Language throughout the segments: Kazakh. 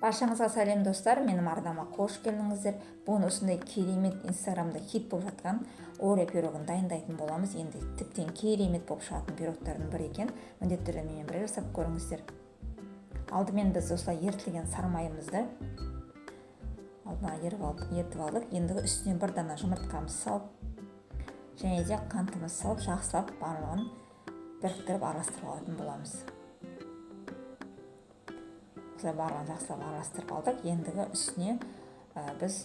Баршаңызға сәлем, достар! Менің арнама қош келдіңіздер. Бүгін осындай керемет, Инстаграмда хит болып жатқан Орео пирогын дайындайтын боламыз. Енді тіптен керемет болып шығатын пирогтардың бірі екен. Міндетті түрде менімен бірге жасап көріңіздер. Алдымен біз осылай ерітілген сары майымызды алдына ерітіп алдық. Ендігі үстіне бір дана жұмыртқамызды салып және де қантымызды салып, жақсылап барлығын біріктіріп, араластырып алатын боламыз. Осылай барлығын жақсылап араластырып алдық. Ендігі үстіне біз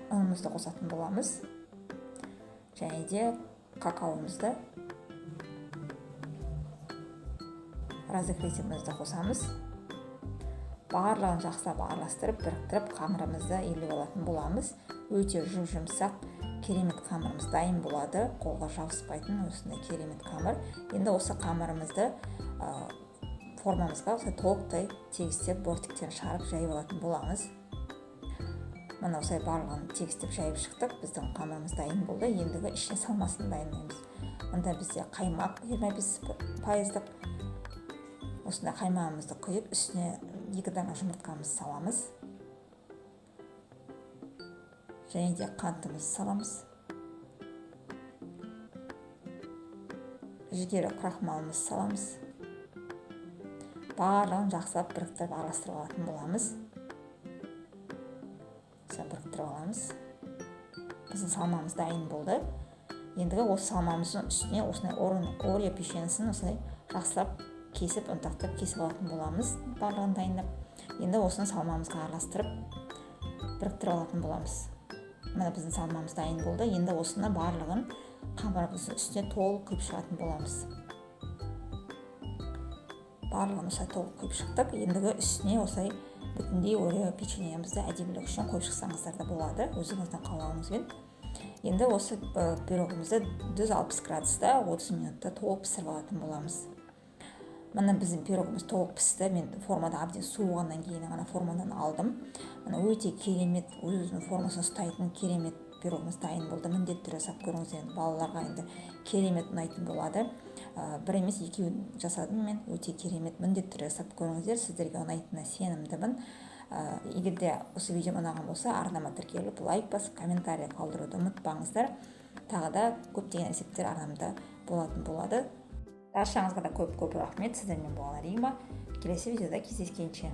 ұнымызды қосатын боламыз және де какаомызды, разрыхлителімізді қосамыз. Барлығын жақсылап араластырып, біріктіріп, қамырымызды илеп алатын боламыз. Өте жұп жұмсақ, керемет қамырымыз дайын болады. Қолға жабыспайтын осындай керемет қамыр. Енді осы қамырымызды формамызға осылай толықтай тегістеп, бортиктерін шығарып, жайып алатын боламыз. Міне, осылай барлығын тегістеп, жайып шықтық. Біздің қамырымыз дайын болды. Ендігі ішіне салмасын дайындаймыз. Мында бізде қаймақ 25 пайыздық. Осындай қаймағымызды құйып, үстіне екі дана жұмыртқамызды саламыз және де қантымызды саламыз, жүгері крахмалымызды саламыз. Барлығын жақсылап біріктіріп, араластырып алатын боламыз. Біріктіріп аламыз. Біздің салмамыз дайын болды. Ендігі осы салмамыздың үстіне осындай Орео печеньесін осылай жақсылап кесіп, ұнтақтап кесіп алатын боламыз. Барлығын дайындап, енді осыны салмамызға араластырып, біріктіріп алатын боламыз. Міне, біздің салмамыз дайын болды. Енді осыны барлығын қамырымыздың үстіне толық құйып шығатын боламыз. Барлығын осылай толық құйып шықтық. Ендігі үстіне осылай бүтіндей Орео печеньемізді әдемілік үшін қойып шықсаңыздар да болады, өзіңіздің қалауыңызбен. Енді осы пирогымызды 160 градуста 30 минутта толық пісіріп алатын боламыз. Міне, біздің пирогымыз толық пісті. Мен формада әбден суығаннан кейін ғана формадан алдым. Міне, өте керемет, өз өзінің формасын ұстайтын керемет пирогымыз дайын болды. Міндетті түрде жасап көріңіз. Енді балаларға енді керемет ұнайтын болады. Бір емес, екеуін жасадым мен. Өте керемет, міндетті түрде жасап көріңіздер, сіздерге ұнайтынына сенімдімін. Егер де осы видеом ұнаған болса, арнама тіркеліп, лайк басып, комментарий қалдыруды ұмытпаңыздар. Тағы да көптеген рецепттер арнамда болатын болады. Баршаңызға да көп көп рахмет! Сіздермен болған Рима. Келесі видеода кездескенше!